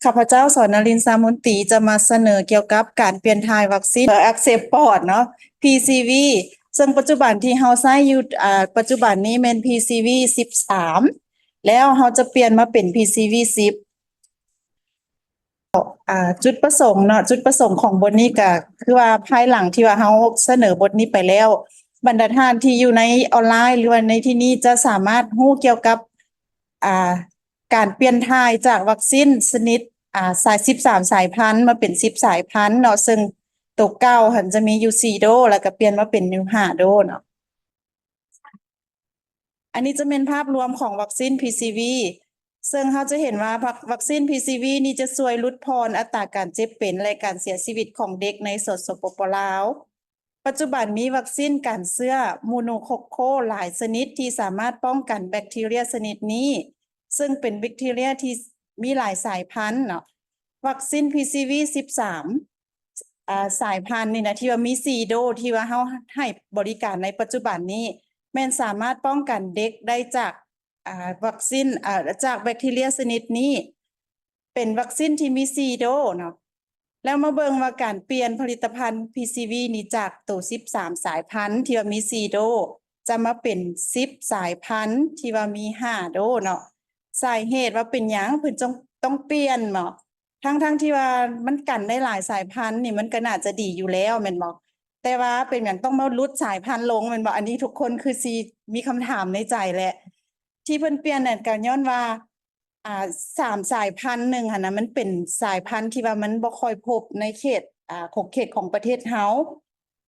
ຂ້າພະເຈົ້າ ສອນນະລິນ ຊາມົນຕີ ຈະມາສະເໜີກ່ຽວກັບການປ່ຽນຖ່າຍວັກຊີນ ເອີ່ ອັກເສບປອດເນາະ ພີຊີວີ ເຊິ່ງປັດຈຸບັນທີ່ເຮົາໃຊ້ຢູ່ ອາ ປັດຈຸບັນນີ້ແມ່ນ ພີຊີວີ ສິບສາມ ແລ້ວເຮົາຈະປ່ຽນມາເປັນ ພີຊີວີ ສິບ ອາ ຈຸດປະສົງເນາະ ຈຸດປະສົງຂອງບົດນີ້ກະຄືວ່າ ພາຍຫຼັງທີ່ວ່າເຮົາສະເໜີບົດນີ້ໄປແລ້ວ ບັນດາທ່ານທີ່ຢູ່ໃນອອນລາຍ ຫຼືວ່າໃນທີ່ນີ້ ຈະສາມາດຮູ້ກ່ຽວກັບ ອາ ການປ່ຽນຖ່າຍຈາກວັກຊີນຊະນິດ ອາ ສາຍ ສິບສາມ ສາຍພັນ ມາເປັນ ສິບ ສາຍພັນເນາະ ເຊິ່ງໂຕເກົ່າຫັ້ນຈະມີຢູ່ ສີ່ ໂດ ແລ້ວກະປ່ຽນມາເປັນຢູ່ ຫ້າ ໂດເນາະ. ອັນນີ້ຈະແມ່ນພາບລວມຂອງວັກຊີນ ພີຊີວີ ເຊິ່ງເຮົາຈະເຫັນວ່າ ວັກ ວັກຊີນ ພີຊີວີ ນີ້ຈະຊ່ວຍຫຼຸດຜ່ອນອັດຕາການເຈັບເປັນ ແລະ ການເສຍຊີວິດຂອງເດັກໃນ ສສປປ ລາວ. ປັດຈຸບັນມີວັກຊີນກັນເຊື້ອໂມໂນໂຄກໂຄຫຼາຍຊະນິດທີ່ສາມາດປ້ອງກັນແບັກທີເຣຍຊະນິດນີ້ ເຊິ່ງເປັນແບັກທີເຣຍທີ່ມີຫຼາຍສາຍພັນເນາະ. ວັກຊີນ ພີຊີວີ ສິບສາມ ອາ ສາຍພັນນີ້ນະ ທີ່ວ່າມີ ສີ່ ໂດ ທີ່ວ່າເຮົາໃຫ້ບໍລິການໃນປັດຈຸບັນນີ້ ແມ່ນສາມາດປ້ອງກັນເດັກໄດ້ຈາກ ອາ ວັກຊີນ ອາ ຈາກແບັກທີເຣຍຊະນິດນີ້ ເປັນວັກຊີນທີ່ມີ ສີ່ ໂດເນາະ. ແລ້ວມາເບິ່ງວ່າການປ່ຽນຜະລິດຕະພັນ ພີຊີວີ ນີ້ຈາກໂຕ ສິບສາມ ສາຍພັນທີ່ວ່າມີ ສີ່ ໂດ ຈະມາເປັນ ສິບ ສາຍພັນທີ່ວ່າມີ ຫ້າ ໂດເນາະ. ສາເຫດວ່າເປັນຫຍັງເພິ່ນຈຶ່ງຕ້ອງປ່ຽນເນາະ? ທັງໆທີ່ວ່າມັນກັນໄດ້ຫຼາຍສາຍພັນນີ້ ມັນກະໜ້າຈະດີຢູ່ແລ້ວແມ່ນບໍ່? ແຕ່ວ່າເປັນຫຍັງຕ້ອງມາຫຼຸດສາຍພັນລົງແມ່ນບໍ່? ອັນນີ້ທຸກຄົນຄືຊິມີຄຳຖາມໃນໃຈແຫຼະ. ທີ່ເພິ່ນປ່ຽນນັ້ນກະຍ້ອນວ່າ ອາ ສາມສາຍພັນໜຶ່ງຫັ້ນນະ ມັນເປັນສາຍພັນທີ່ວ່າມັນບໍ່ຄ່ອຍພົບໃນເຂດ ອາ ຂອບເຂດຂອງປະເທດເຮົາ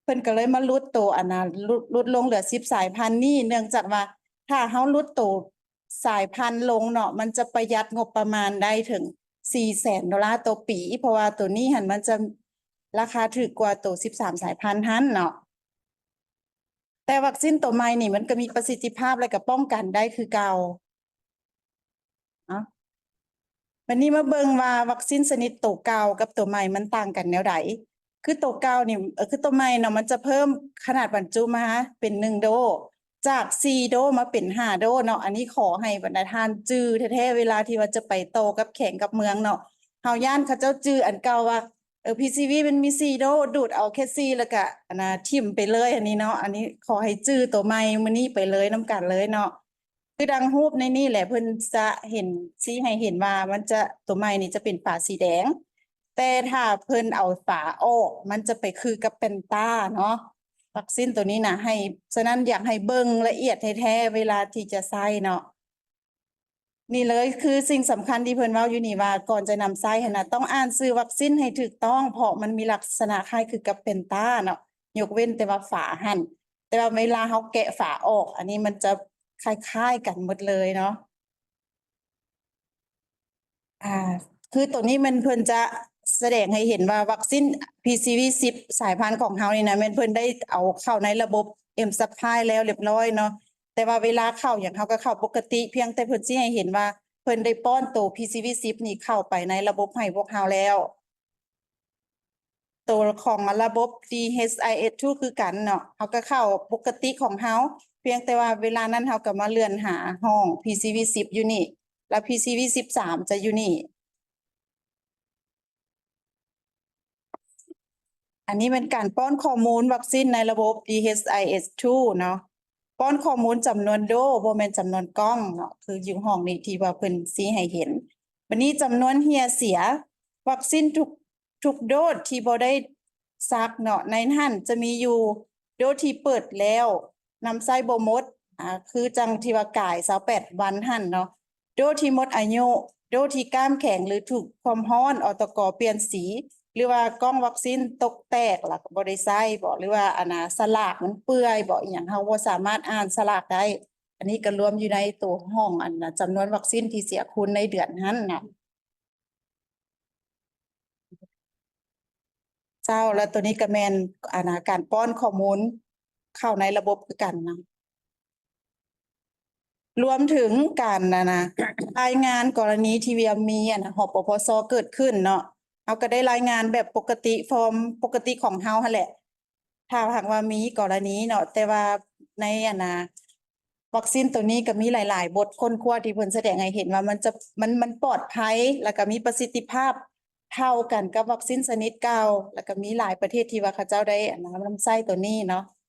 ເພິ່ນກະເລີຍມາຫຼຸດໂຕ ອັນນະ ຫຼຸດ ຫຼຸດລົງເຫຼືອ ສິບ ສາຍພັນນີ້ ເນື່ອງຈາກວ່າຖ້າເຮົາຫຼຸດໂຕສາຍພັນລົງເນາະ ມັນຈະປະຢັດງົບປະມານໄດ້ເຖິງ ສີ່ ແສນໂດລາຕໍ່ປີ ເພາະວ່າໂຕນີ້ຫັ້ນມັນຈະລາຄາຖືກກວ່າໂຕ ສິບສາມ ສາຍພັນຫັ້ນເນາະ. ແຕ່ວັກຊີນໂຕໃໝ່ນີ້ມັນກະມີປະສິດທິພາບ ແລະ ກະປ້ອງກັນໄດ້ຄືເກົ່າ. ເນາະ ບາດນີ້ມາເບິ່ງວ່າວັກຊີນຊະນິດໂຕເກົ່າກັບໂຕໃໝ່ມັນຕ່າງກັນແນວໃດ? ຄືໂຕເກົ່ານີ້ ເອີ ຄືໂຕໃໝ່ເນາະ ມັນຈະເພີ່ມຂະໜາດບັນຈຸມາເປັນ ໜຶ່ງ ໂດ ຈາກ ສີ່ ໂດ ມາເປັນ ຫ້າ ໂດເນາະ. ອັນນີ້ຂໍໃຫ້ບັນດາທ່ານຈື່ແທ້ໆ ເວລາທີ່ວ່າຈະໄປຕໍ່ກັບແຂວງກັບເມືອງເນາະ ເຮົາຢ້ານເຂົາເຈົ້າຈື່ອັນເກົ່າວ່າ ເອີ ພີຊີວີ ມັນມີ ສີ່ ໂດ ດູດເອົາແຄ່ ສີ່ ແລ້ວກະ ອັນນະ ຖິ້ມໄປເລີຍ ອັນນີ້ເນາະ. ອັນນີ້ຂໍໃຫ້ຈື່ໂຕໃໝ່ມື້ນີ້ໄປເລີຍ ນຳກັນເລີຍເນາະ. ຄືດັ່ງຮູບໃນນີ້ແຫຼະ ເພິ່ນຈະເຫັນ ຊີ້ໃຫ້ເຫັນວ່າມັນຈະ ໂຕໃໝ່ນີ້ຈະເປັນຝາສີແດງ ແຕ່ຖ້າເພິ່ນເອົາຝາອອກ ມັນຈະໄປຄືກັບແປນຕາເນາະ ວັກຊີນໂຕນີ້ນະ. ໃຫ້ ສະນັ້ນຢາກໃຫ້ເບິ່ງລະອຽດແທ້ໆ ເວລາທີ່ຈະໃຊ້ເນາະ. ນີ້ເລີຍຄືສິ່ງສຳຄັນທີ່ເພິ່ນເວົ້າຢູ່ນີ້ວ່າ ກ່ອນຈະນຳໃຊ້ຫັ້ນນະ ຕ້ອງອ່ານຊື່ວັກຊີນໃຫ້ຖືກຕ້ອງ ເພາະມັນມີລັກສະນະຄ້າຍຄືກັບແປນຕາເນາະ ຍົກເວັ້ນແຕ່ວ່າຝາຫັ້ນ. ແຕ່ວ່າເວລາເຮົາແກະຝາອອກ ອັນນີ້ມັນຈະຄ້າຍໆກັນໝົດເລີຍເນາະ. ອາ ຄືໂຕນີ້ແມ່ນເພິ່ນຈະສະແດງໃຫ້ເຫັນວ່າວັກຊີນ ພີຊີວີ ສິບ ສາຍພັນຂອງເຮົານີ້ນະ ແມ່ນເພິ່ນໄດ້ເອົາເຂົ້າໃນລະບົບ ເອັມຊັບພາຍ ແລ້ວລຽບລ້ອຍເນາະ. ແຕ່ວ່າເວລາເຂົ້າຫຍັງເຮົາກະເຂົ້າປົກກະຕິ ພຽງແຕ່ເພິ່ນຊີ້ໃຫ້ເຫັນວ່າເພິ່ນໄດ້ປ້ອນໂຕ ພີຊີວີ ສິບ ນີ້ເຂົ້າໄປໃນລະບົບໃຫ້ພວກເຮົາແລ້ວ. ໂຕຂອງລະບົບ ດີເອັດເອັສ ທູ ຄືກັນເນາະ ເຮົາກະເຂົ້າປົກກະຕິຂອງເຮົາ ພຽງແຕ່ວ່າເວລານັ້ນເຮົາກະມາເລື່ອນຫາຫ້ອງ ພີຊີວີ ສິບ ຢູ່ນີ້ ແລ້ວ ພີຊີວີ ສິບສາມ ຈະຢູ່ນີ້. ອັນນີ້ແມ່ນການປ້ອນຂໍ້ມູນວັກຊີນໃນລະບົບ ດີເອັດເອັສ ທູ ເນາະ ປ້ອນຂໍ້ມູນຈຳນວນໂດ ບໍ່ແມ່ນຈຳນວນກ້ອງເນາະ ຄືຢູ່ຫ້ອງນີ້ທີ່ວ່າເພິ່ນຊີ້ໃຫ້ເຫັນ. ບາດນີ້ຈຳນວນເຫື່ອເສຍ ວັກຊີນທຸກ ທຸກໂດສທີ່ບໍ່ໄດ້ສັກເນາະ ໃນຫັ້ນຈະມີຢູ່ໂດສທີ່ເປີດແລ້ວ ນຳໃຊ້ບໍ່ໝົດ ອາ ຄືຈັ່ງທີ່ວ່າກາຍ ຊາວແປດ ວັນຫັ້ນເນາະ ໂດສທີ່ໝົດອາຍຸ ໂດສທີ່ກ້າມແຂງ ຫຼື ຖືກຄວາມຮ້ອນ ອຕກ ປ່ຽນສີ ຫຼືວ່າກ້ອງວັກຊີນຕົກແຕກ ແລ້ວກະບໍ່ໄດ້ໃຊ້ບໍ ຫຼືວ່າ ອັນນະ ສະຫຼາກມັນເປື່ອຍບໍ ອີ່ຫຍັງ ເຮົາບໍ່ສາມາດອ່ານສະຫຼາກໄດ້. ອັນນີ້ກະລວມຢູ່ໃນໂຕຫ້ອງ ອັນນະ ຈຳນວນວັກຊີນທີ່ເສຍຄຸນໃນເດືອນຫັ້ນນະ. ເຈົ້າ ແລ້ວໂຕນີ້ກະແມ່ນ ອັນນະ ການປ້ອນຂໍ້ມູນເຂົ້າໃນລະບົບຄືກັນນະ ລວມເຖິງການ ອັນນະ ລາຍງານກໍລະນີທີ່ວ່າມີ ອັນນະ ຮປພສ ເກີດຂຶ້ນເນາະ ເຮົາກະໄດ້ລາຍງານແບບປົກກະຕິ ຟອມປົກກະຕິຂອງເຮົາຫັ້ນແຫຼະ. ຖ້າຫາກວ່າມີກໍລະນີເນາະ ແຕ່ວ່າໃນ ອັນນະ ວັກຊີນໂຕນີ້ກໍມີຫຼາຍໆບົດຄົ້ນຄວ້າທີ່ເພິ່ນສະແດງໃຫ້ເຫັນວ່າມັນຈະ ມັນ ມັນປອດໄພ ແລ້ວກໍມີປະສິດທິພາບເທົ່າກັນກັບວັກຊີນຊະນິດເກົ່າ ແລ້ວກໍມີຫຼາຍປະເທດທີ່ວ່າເຂົາເຈົ້າໄດ້ ອັນນຳໃຊ້ໂຕນີ້ເນາະ.